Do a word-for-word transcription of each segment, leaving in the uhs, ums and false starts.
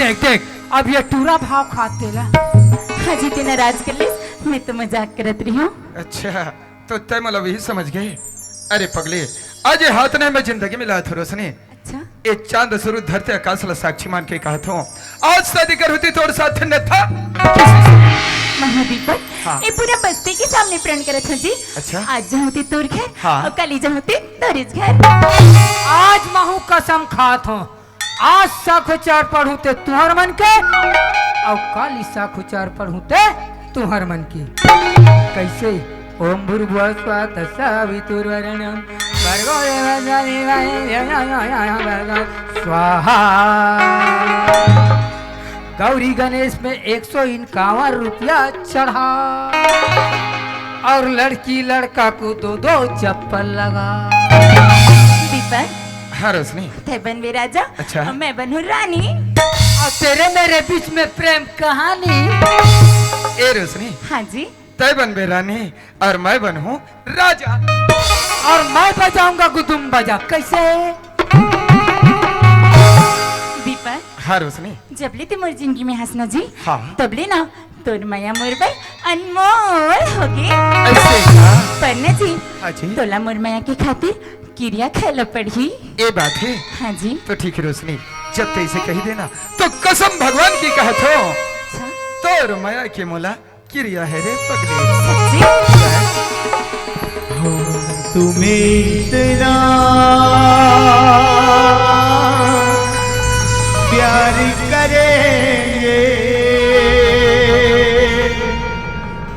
देख, देख, अब ये टूरा भाव खात तेला। हाँ जी, ते नाराज कर लेस, मैं तो मजाक करत रही हूँ। अच्छा, तो तय मतलब यही समझ गए। अरे पगले, आज ये हाथ ने मैं जिंदगी मिला था रोशनी। अच्छा। ये चांद सूरज धरती आकाश ला साक्षी मान के कहा था, आज शादी कर होती तोर साथ न था। महू दीपक, हाँ। ये पूरा बस्ती के सामने प्रण करत हूँ जी। अच्छा। आज जाहूँ ते तोर घर, हाँ। और काली जाहूँ ते तोरिस घर। आज महू कसम खात हूँ, आज साखोचार पढ़ूँ ते तुहर मन के, और काली साखोचार पढ़ूँ ते तुहर मन के। कैसे? ओम भूर्भुवः स्वः तत्सवितुर्वरेण्यं भर्गो देवस्य धीमहि धियो यो नः प्रचोदयात्। स्वाहा। गौरी गणेश में एक सौ इक्यावन रुपया चढ़ा और लड़की लड़का को दो दो चप्पल लगा। दीपक, हाँ रोशनी। तै बनबे राजा, अच्छा। और मैं बनूँ रानी। और तेरे मेरे बीच में प्रेम कहानी। ए रोशनी। हाँ जी। तै बनबे रानी और मैं बनूँ राजा। और मैं बजाऊंगा गुदुम बाजा। कैसे? दीपक। हाँ रोशनी। जब ले ते मोर जिंदगी में हंसना जी, हाँ। तब ले ना तोर मया मोर बर अनमोल होगे। ऐसे का? पर ना जी, हाँ जी। तोला मोर मया के खातिर किरिया खाए ला पड़ही। ए बात है? हाँ जी। तो ठीक है रोशनी, जब तै ऐसे कही देना तो कसम भगवान की कहत हूँ, अच्छा। तोर मया के मोला किरिया है रे पगली। सच्ची? हो तुम्हें इतना प्यार करेंगे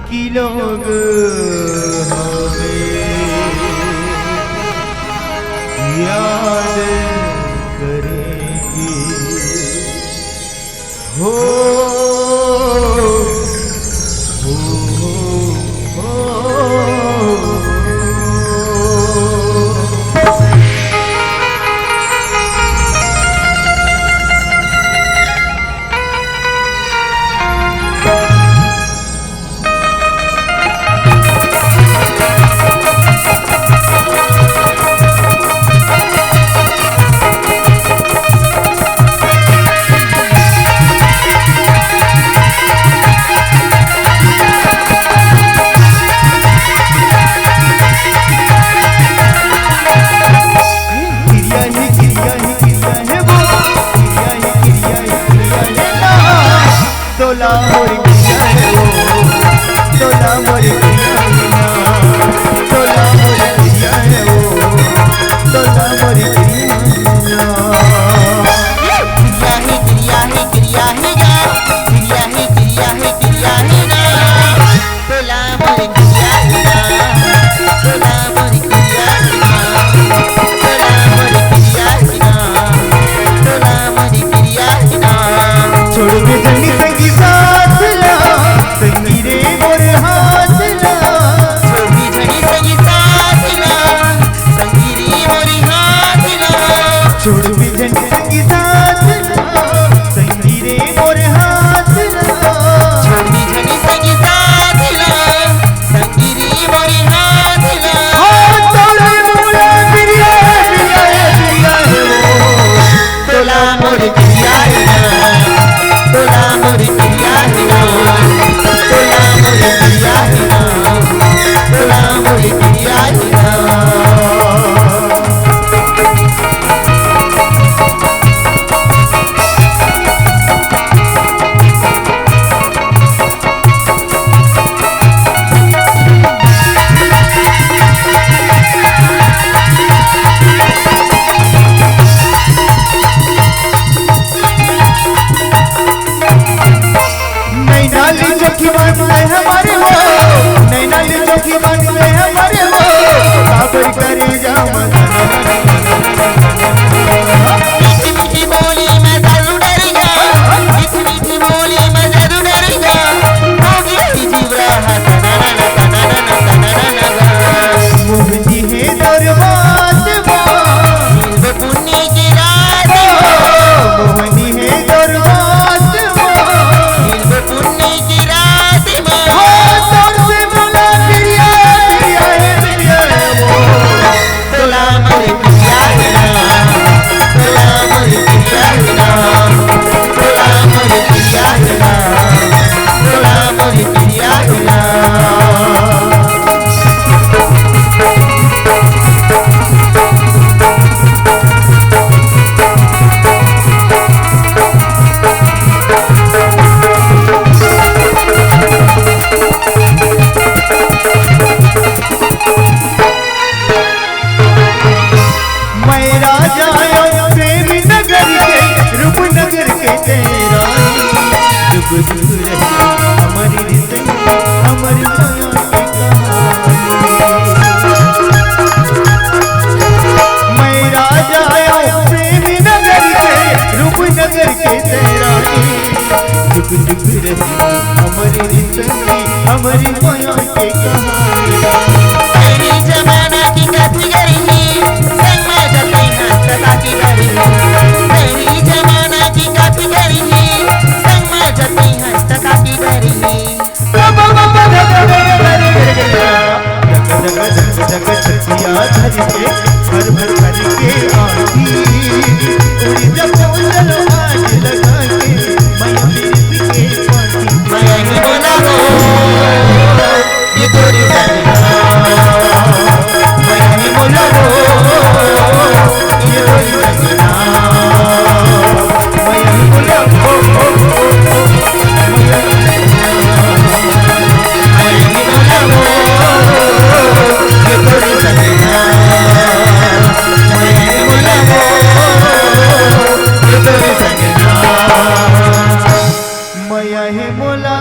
कि लोग हमें याद करेंगे। हो, हो, हो, हो। जग छतिया धर के, भर भर करके आँखी, उड़ी जब उजल आग लगा के, मैया बिरस के पानी। मैया ही बोला हो, ये तोरी सजना। मैया ही बोला हो, ये तोरी सजना। मया हे मोला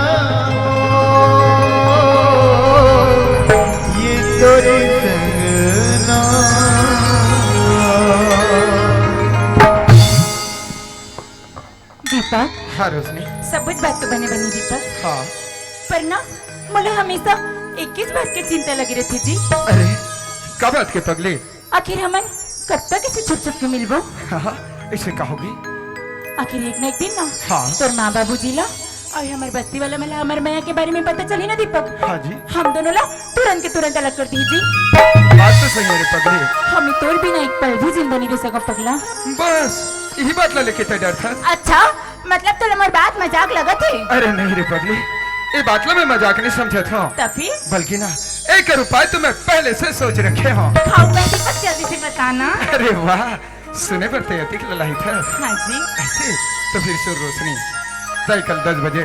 ये तोरे संग ना। दीपक। हाँ रोशनी। सब कुछ बात तो बने बनी दीपक। हाँ। पर ना, मोला हमेशा एक ही बात के चिंता लगी रहती जी। अरे, का बात के पगली? आखिर हमन कब तक इसे छुप छुप के मिलबो? हाँ, इसे कहोगी? आखिर एक ना एक दिन ना, हाँ। तोर माँ बाबूजी ला और हमर बस्ती वाला मन ला हमर मया के बारे में पता चली ना दीपक। हाँ जी। हम दोनों ला तुरंत के तुरंत अलग कर दी जी। बात तो सही है रे पगली। हम तोर बिना एक पल भी जिंदा नहीं रह सको पगला। बस यही बात ला लेके तै डरथस। अच्छा, मतलब तोला मोर बात मजाक लगत हे? अरे नहीं रे पगली, ये बात ला मैं मजाक नहीं समझत हूँ। तभी? बल्कि ना, एक उपाय तो मैं पहले से सोच रखे हूँ। हाँ, मैं भी कुछ जल्दी से बताना। अरे वाह, सुने बर तै अतिक ललाही था। हाँ जी। ऐसे तो फिर सुन रोशनी, तै कल दस बजे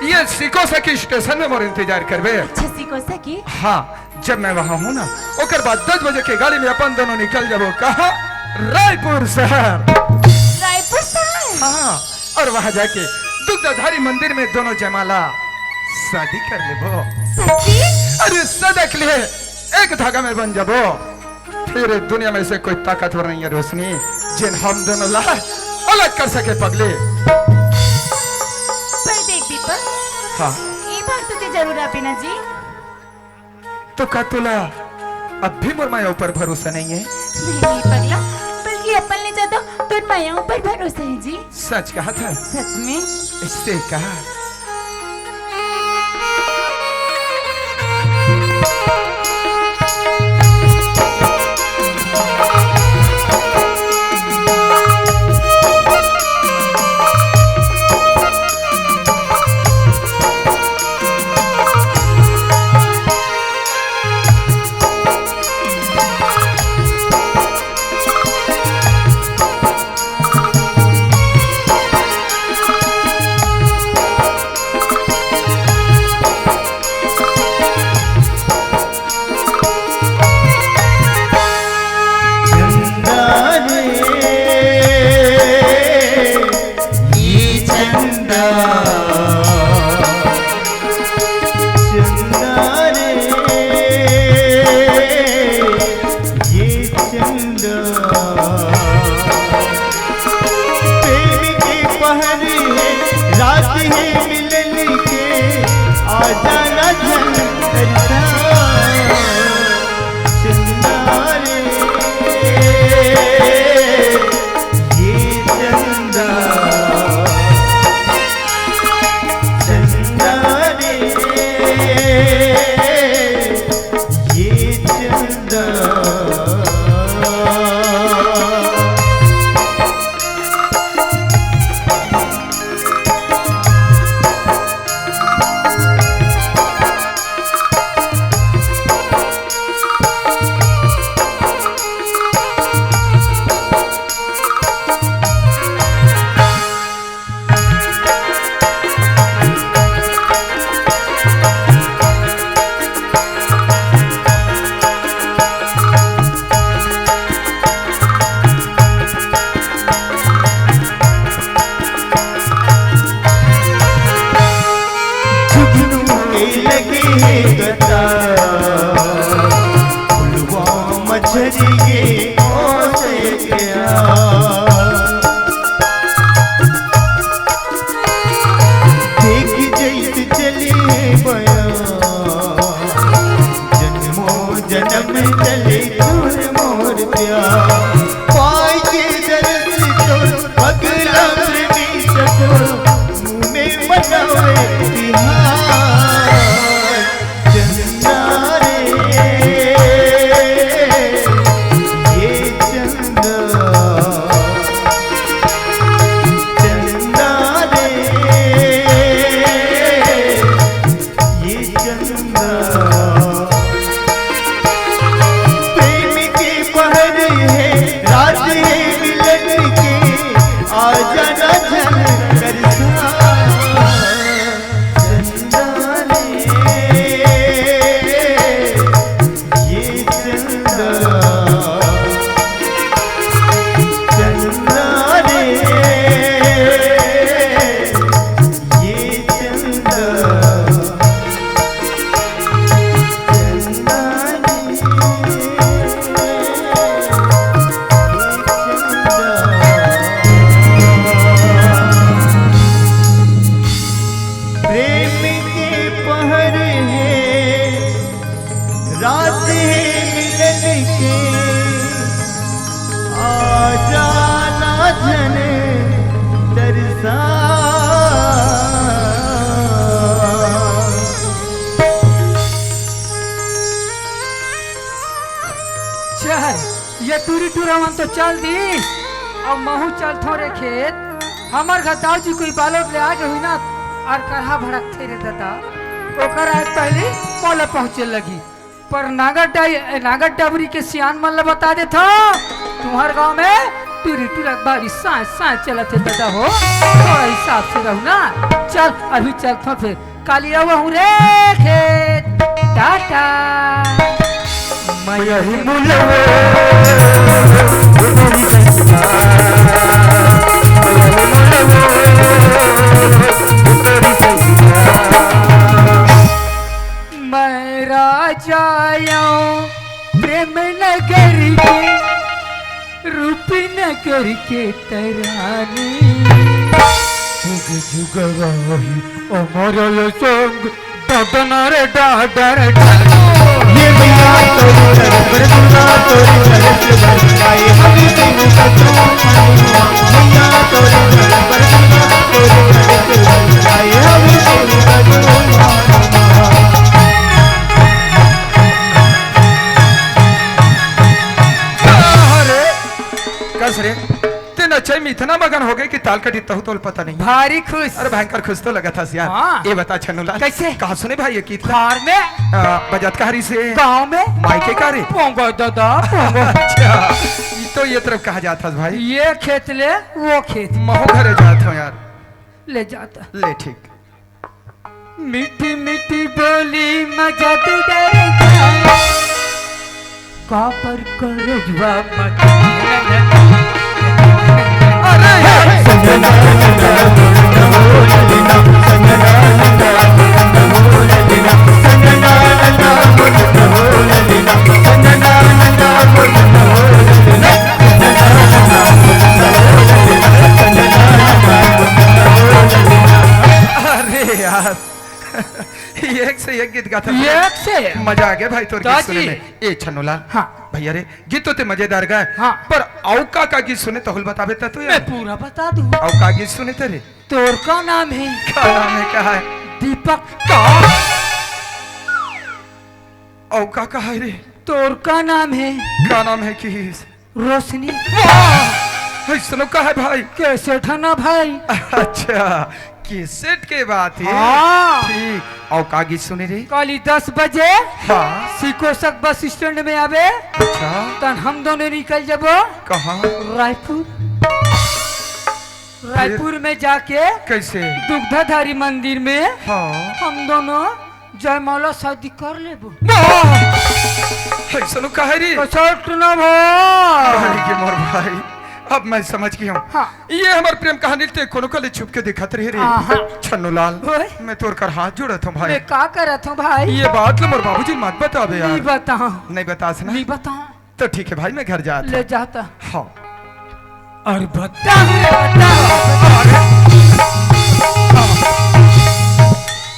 ये सिकोसा की स्टेशन में मोर इंतजार करबे। अच्छा, सिकोसा की? हाँ, जब मैं वहाँ हूँ ना, ओकर बाद दस बजे के गाड़ी में अपन दोनों निकल जाबो। कहाँ? रायपुर शहर। रायपुर शहर? हाँ, और वहाँ जाके दुग्धाधारी मंदिर में दोनों जयमाला शादी कर लेबो। सच्ची? अरे सदा के लिए एक धागा में बंध जाबो। फिर दुनिया में से कोई ताकतवर नहीं है रोशनी, जेन हम दोनों ला अलग कर सके पगली। पर देख दीपक। हाँ। ये बात तो ते जरूर आपे ना जी। तो का तोला अब भी मोर माया ऊपर भरोसा नहीं है? नहीं, नहीं पगला, बल्कि अपन ले ज्यादा तोर माया ऊपर भरोसा है जी। सच कहा था? सच में। इससे कहा। चंदा रे, ये चंदा, चंदा रे, ये चंदा। प्रेम के पहर है, रात है मिलन के, आ जाना झन करता। चंदा रे, ये चंदा, चंदा रे, ये चंदा। जुगनू के लगे हे कतार, फुलवा मछरी के ओसे प्यार। देख जैत चले बया, जन्मों जन्म चले तोर मोर प्यार। पाई के दरस तोर पगला प्रेमी सजो, मुँह में बनावे तिहार। चंदा रे, चल, ये टूरी टूरा मन तो चल दिस, अब महू चलथों रे खेत। हमर घर दाऊ जी कोई बालोद ले आगे हुई ना, अउ करहा भड़कथे रे ददा, ओकर आए पहली मोला पहुँचे लगी। पर नागर डाई-, नागर डबरी के सियान मन ल बता देथों, तुम्हर गाँव में टूरी टूरा के बारी साँय साँय चलत हे ददा हो, थोड़ा हिसाब से रहू ना। चल, अभी चलथों फिर। काली आवहूँ रे खेत, टाटा। मैं यही मुलवे, मैं राजा आऊं प्रेम नगर के, रूपनगर के तरानी। जुग जुग रही अमर ये संग, डडन रे डडर डडो। ये मैया तोरी डडन पर दुर्गा तोरी डडन पर आए हमें तेनू का तू मैया तोरी डडन पर दुर्गा तोरी डडन पर आए हमें तेनू का तू। अरे, कस रे, ते नचई में इतना मगन हो गए कि ताल कटी तहु तोल पता नहीं। भारी खुश। अरे भयंकर खुश तो लगत हस यार। हाँ। ये बता छन्नूलाल। कैसे? कहाँ सुने भाई ये गीत ला? घर में। आ, बजत कहाँ रहिसे? गाँव में। माई के का रे? पोंगो दादा, पोंगो। अच्छा, ये तो ये तरफ कहाँ जात हस भाई? ये खेत ले, वो खेत। महू घरे जात हों यार। ले जाता। ले ठीक। मीठी मीठी बोली म जादू डारे जाए, काबर करजवा मत। अरे यार। अरे यार। एक से एक गीत गाता है। एक से। मजा आ गया भाई तोर गीत सुने में। ए छन्नूलाल। हाँ। भैया रे, गीत तो ते मजेदार गाए। हाँ। पर अउ का का गीत सुने तहू ल बताबे त तू यार। मैं पूरा बता दूँ। अउ का गीत सुने ते रे? तोर का नाम है? का नाम है, का है? दीपक। का? अउ का, का है रे? तोर का नाम है? का नाम है किस? रोशनी। वाह! ऐसनो का है भाई? कैसेट है ना भाई? अच्छा, कैसेट के बात है। हाँ। ठीक, अउ का गीत सुने रे? काली दस बजे हाँ। सिकोसक बस स्टैंड में आबे। अच्छा। तहन हम दोनों निकल जाबो। कहाँ? रायपुर। रायपुर में जाके कैसे? दुग्धाधारी मंदिर में हाँ। हम दोनों जयमाला शादी कर लेबो। वाह! ऐसनो का है रे? कसोट न भाई। भाई के मोर भाई, अब मैं समझ गया हूँ। हाँ। ये हमर प्रेम कहानी ते कोनो कले छुप के दिखत रहे रे। हाँ, हाँ। छन्नूलाल, ओए। मैं तोर कर हाथ जोड़त हों भाई। मैं का करत हों भाई? ये बात ल मोर बाबूजी मत बताबे यार। नहीं बताओ। नहीं बतास ना? नहीं बताओ। तो ठीक है भाई, मैं घर जात हों। ले जाता। हाँ। अरे बता, बता, बता।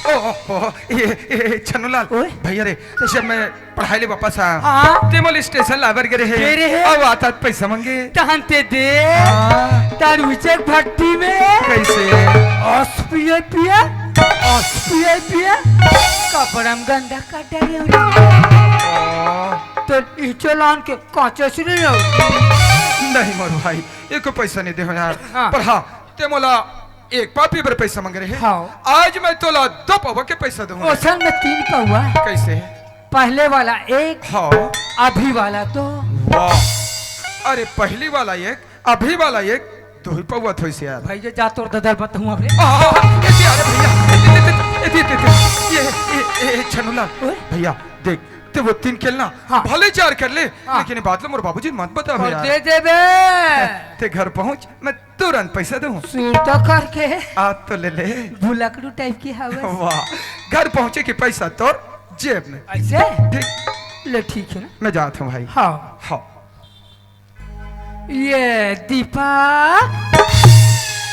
ओ, ओ, ओ, ए, ए, ए, छन्नूलाल, ओए। भैया रे, जब मैं पढ़ाई ले वापस आया, हाँ। ते मोला स्टेशन लाबर गे रहे। गे रहे। अब आता पैसा मांगे। तहन ते दे। हाँ। तार उचक भट्टी में। कैसे? अस पिए पिए, अस पिए पिए। कपड़ा में गंदा कर डाले हो रे। ओ। तो इचो लान के कांचे से नहीं हो। नहीं मोर भाई, एको पैसा नहीं दे हो यार। हाँ। पर हाँ, ते मोला एक पापी बर पैसा मांग रहे। हाँ। आज मैं तोला दो पौवा के पैसा दूंगा। ओसन में तीन पौवा। कैसे? पहले वाला एक, हाँ। अभी वाला दो। वाह, अरे पहली वाला एक, अभी वाला एक, दो ही पौवा थोइस यार। भाई, ये जा तोर ददर बताऊं अबे। आ, ए, ए, अरे भैया, ए, ए, ए, ए, ए, ए, ए, ये, ए, ए, ए, छन्नूलाल, ओए। भैया, देख, ते वो तीन केल ना, हाँ। भले चार कर ले, हाँ। लेकिन ये बात ल मोर बाबूजी मत बताबे और यार। दे देबे। ते घर पहुंच, मैं तुरंत पैसा दूं। सुरता करके। आ तो ले ले। भुलकड़ू टाइप की हवस। वाह, घर पहुंचे के पैसा तोर जेब में। ऐसे? ठीक। ले, ठीक है ना? मैं जात हों भाई। हाँ। हाँ। ये दीपक।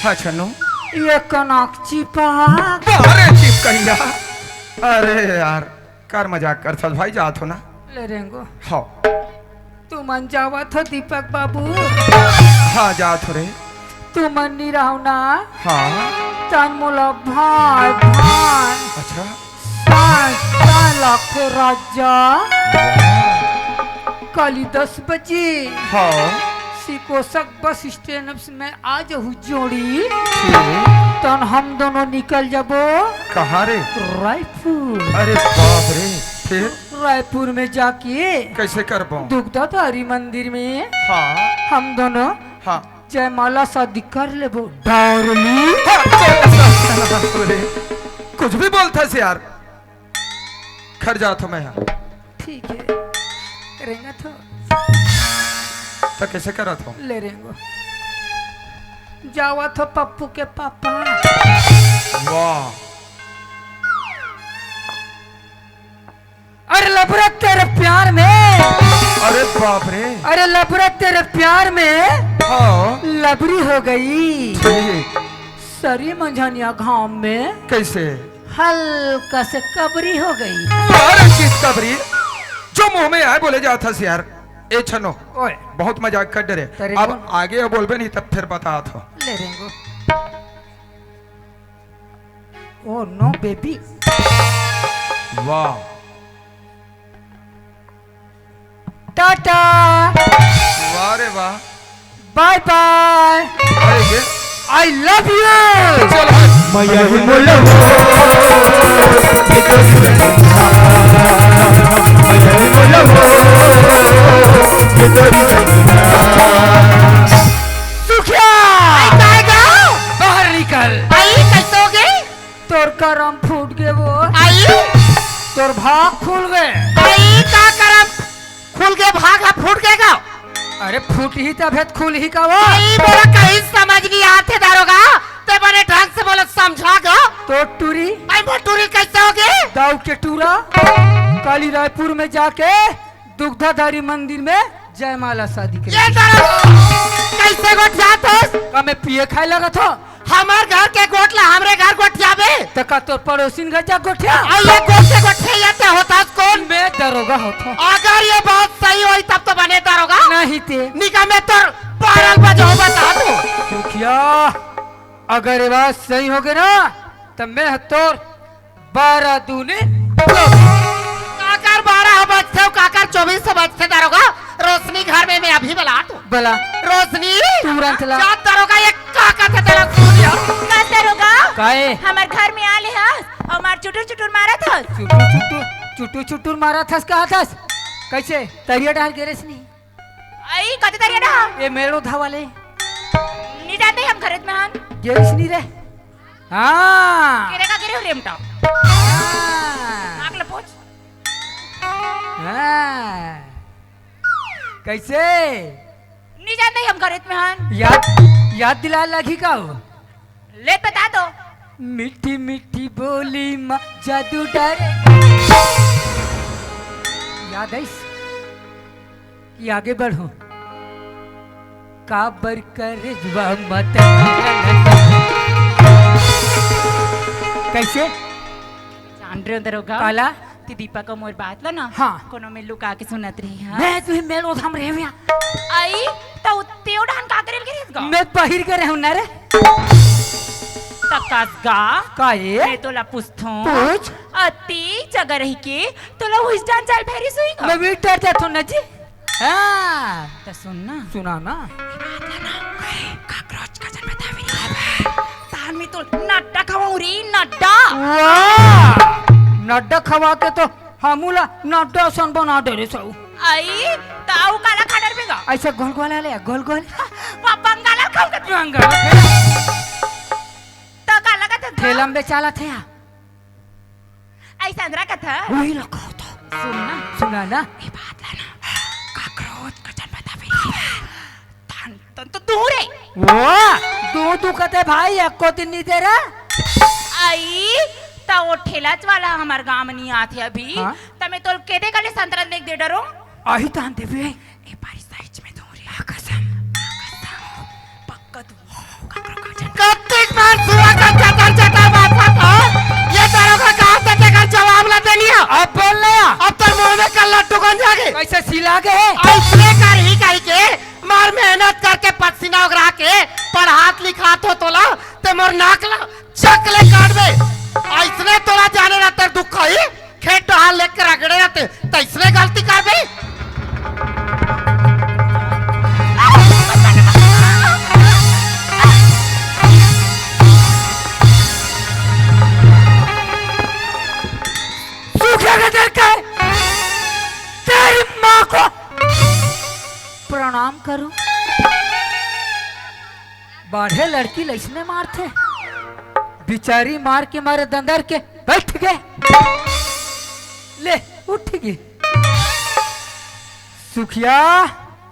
हाँ छन्नू। ये कनक चिपक। अरे चिपकैया। अरे यार, कर मजाक करथस भाई, जात हों ना। ले रेंगो। हाँ। तुमन जावत हो दीपक बाबू? हाँ, जात हों रे। तुमन नी रहो ना? हाँ। तहन मोला भाई, भाई। अच्छा। साँय, साँय लागथे राजा। काली दस बजे हाँ। सिकोसक बस स्टैंड में आ जाहू जोड़ी। ठीक। तन हम दोनों निकल जाबो। कहाँ रे? रायपुर। अरे बाप रे। फिर? रायपुर में जाके कैसे करबो? दुग्धाधारी मंदिर में हाँ। हम दोनों हाँ। जयमाला शादी कर लेबो। डार्लिंग। हाँ, तो ऐसा कुछ भी बोलता से यार। घर जात हूँ मैं यहाँ। ठीक है, रेंगत हो। तो कैसे करत हो? ले रेंगो। जावत हो पप्पू के पापा। वाह। अरे लबरा तेरे प्यार में। अरे बाप रे। अरे लबरा तेरे प्यार में। हाँ। लबरी हो गई। ठीक। सरी मंझनिया घाम में। कैसे? हल्का से कबरी हो गई। अरे किस कबरी? जो मुंह में आए बोले जात हस यार। ए छनो, ओए। बहुत मजाक कर डरे। तेरे अब को आगे बोलबे नहीं तब फिर बतात हो। ले रेंगो। Oh no baby। वाह। टाटा। वाह रे वाह। बाय बाय। अरे ये। I love you। चल हट। मैया रे मोला हो, ये तो मैया रे मोला हो, ये तो सुखिया। आई काय गाँव? बाहर निकल। आई कैसे हो गई? तोर करम फूट गे वो। आई? तोर भाग खुल गे। आई का करम खुल गे, भाग ह फूट गे का? अरे फूटही तभे त खुलही का वो। आई मोला कहीं समझ नहीं आते दारोगा, ते बने ढंग से बोला समझा गा। तोर टूरी। आई मोर टूरी कैसे हो गे? दाऊ के टूरा। काली रायपुर में जाके दुग्धाधारी मंदिर में जयमाला शादी करे। ये तरह कैसे गोठियात हस? का मैं पिए खाए लगत हो? हमर घर के गोठ ला हमरे घर गोठियाबे? त का तोर पड़ोसिन घर जा गोठिया? आ ये गोठ के गोठिया ते होतास कौन? मैं दरोगा होत हो। अगर ये बात सही होई तब तो बने दरोगा। नहीं ते। निका मैं तोर बारह बजे हो बता दू। सुखिया, अगर ये बात सही हो गई ना, त मैं तोर बारह दूनी चौबीस। काकर बारह बजथे, काकर चौबीस बजथे, दरोगा। रोशनी घर में, मैं अभी बला तू। बला। रोशनी, तुरंत ला। जा दरोगा, ये का कहथे तेरा सूर्य? का दरोगा? काहे? हमर घर में आ ले हस, अउ मार चुटुर चुटुर मारत हस। चुटुर चुटुर, चुटुर चुटुर मारत हस, कहत हस? कैसे? तरिया डाल गे रेस नहीं? आई, कते तरिया ना? ये मेड़ो धावा ले। नहीं जानते हम घरे में हन। गेरिस नहीं रे। हाँ। केरे का केरे हो रेमटा? हाँ। नाक लपोच। हाँ। कैसे? नहीं जानते हम घरे में हन। याद, याद दिला लगी का हो? ले बता दो। मीठी मीठी बोली मा जादू डारे। याद आइस? कि आगे बढ़ो। काबर करेजवा मत। कैसे? जान रहे हो दरोगा? काला? कि दीपक अउ मोर बात ला ना, हाँ। कोनो में लुका के सुनत रही, हाँ? मैं तुही मेल ओधाम रहे हुआ। आई, त उत्ते उड़ान का करेल के रहेस गा? मैं पहिर के रहूं ना रे। त कस गा? का ये? मैं तोला पूछथों। पूछ। अति जगह रही के, तोला उहिस डान चाल भैरी सुई गा? मैं भी डर जाथों ना जी। हाँ। त सुन ना। सुना ना। ये बात ला ना, काकरोच का जन बतावे रे। तान में तो नड्डा खवाऊं रे, नड्डा। वाह! नड्डा खवा के तो हमू ला नड्डा सन बना दे रे सऊ। आई, ताऊ काला खा डरबे गा? ऐसे गोल गोल आले, गोल गोल। वा बंगाला खाऊं का? बंगाला। त काला का था? ठेला में बेचाला थे या? ऐसा अंदरा का था? वही ला कहो तो। सुन ना। सुना ना। ये बात ला ना। काकरोच का जन बतावे रे। तन, तन तो दूर है। वो, दू, दू कते भाई, एको दिन नहीं दे रहा। आई, त वो ठेलाच वाला हमार गांव में नहीं आथे अभी। हाँ? त मैं तोल के दे गले संतरा देख दे डरो। आही तान देवे। ए बारी साइज में दूर है। हाँ, कसम। हाँ, कसम। पक्का दूर। कत्तिक मार सुआ का चटर चटर बात बात हो। ये दरोगा कहाँ से देखा जवाब ला देनी है? अब बोल ले। अब तो मुंह में कल लट्टू कौन जाके? कैसे सिला के है? ऐसे कर ही कही के मार मेहनत करके पसीना उगरा के पढ़ात लिखात हो तोला, ते मोर नाक ला चकले काटबे। ऐसने तोला जाने रहते दुख ही, खेत डहार लेके रगड़े रहते, तैसने गलती करबे। प्रणाम करो। बाढ़े लड़की लइसने मारथे, बिचारी मार के मारे दंदर के बैठ गे। ले, उठ गे। सुखिया।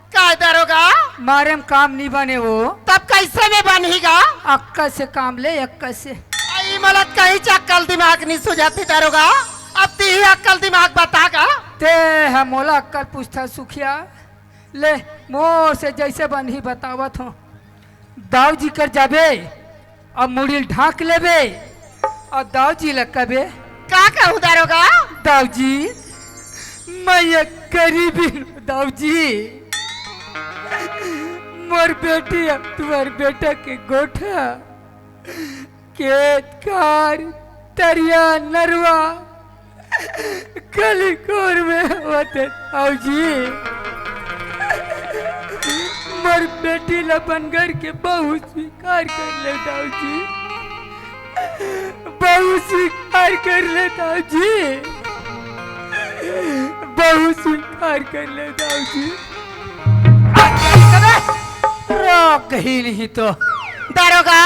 का दरोगा? मारे म काम नी बने वो। तब कैसे में बनही गा? अक्कल से काम ले, अक्कल से। आई मलत कहीं च अक्कल दिमाग नी सुझाती दरोगा। अब ती ही अक्कल दिमाग बता गा। ते ह मोला अक्कल पूछता सुखिया। ले, मोर से जैसे बनही बतावत हो। दाऊ जी कर जाबे, अब मुड़ी ल ढांक लेबे, अउ दाऊ जी ल कबे। का कहूं दरोगा? दाऊ जी, मैं एक गरीब ही हूं दाऊ जी। मोर बेटी अब तुम्हार बेटा के गोठा, खेत खार, तरिया नरवा, गली कोर में होते दाऊ जी। मोर बेटी ल अपन घर के बहू स्वीकार कर ले दाऊ जी। बहू स्वीकार कर ले दाऊ जी। बहू स्वीकार कर ले दाऊ जी। रोक ही नहीं तो। दरोगा,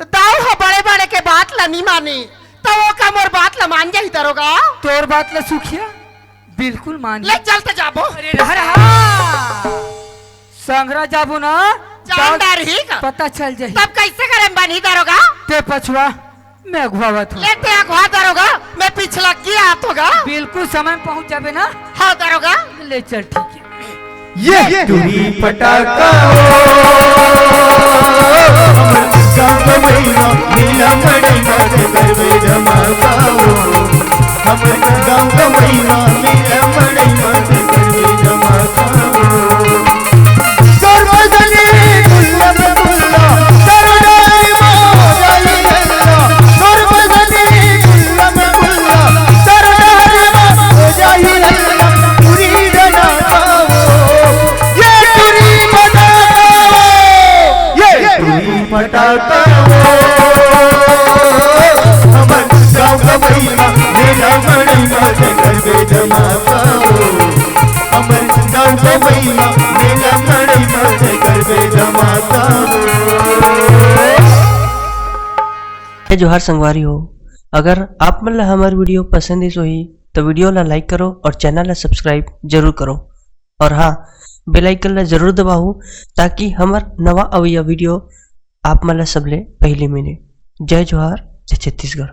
दाऊ ह बड़े बड़े के बात ल नी मानी, त वो का मोर बात ल मान जाही दरोगा? तोर बात ल सुखिया बिल्कुल मान ले। चल त जाबो। अरे रहा, रहा। संघरा जाबो ना, जान दाऊ डारही का? पता चल जाही। तब कैसे करे म बनही दरोगा? ते पछुआ, मैं अगुवावत हूं। ले ते अगुवा दरोगा, मैं पिछला की आत होगा। बिल्कुल समय में पहुंच जाबे ना। हां दरोगा। ले चल, ठीक है। ये टूरी फटाका हो, हमर गांव का महिमा, मेला मड़ई माते करबे धमाका हो। हमर गांव का महिमा, मेला मड़ई माते करबे धमाका हो। सर्वजनी दुर्लभ दुर्लभ, सर्वजनी मोर आई गल्ला। सर्वजनी दुर्लभ दुर्लभ, सर्वजनी मोर आई गल्ला। टूरी फटाका हो, ये टूरी फटाका हो, ये टूरी फटाका हो। हमर गांव का महिमा, मेला मड़ई माते करबे धमाका हो। हमर गांव का महिमा, मेला मड़ई माते करबे धमाका हो। जय जोहार संगवारी हो, अगर आप मन ला हमर video पसंद आइस होही, तो video ला like करो और channel ला subscribe जरूर करो। और हां, bell icon ला जरूर दबाओ, ताकि हमर नवा अवइया video आप मन ला सबले पहली मिले। जय जोहार, जय छत्तीसगढ़।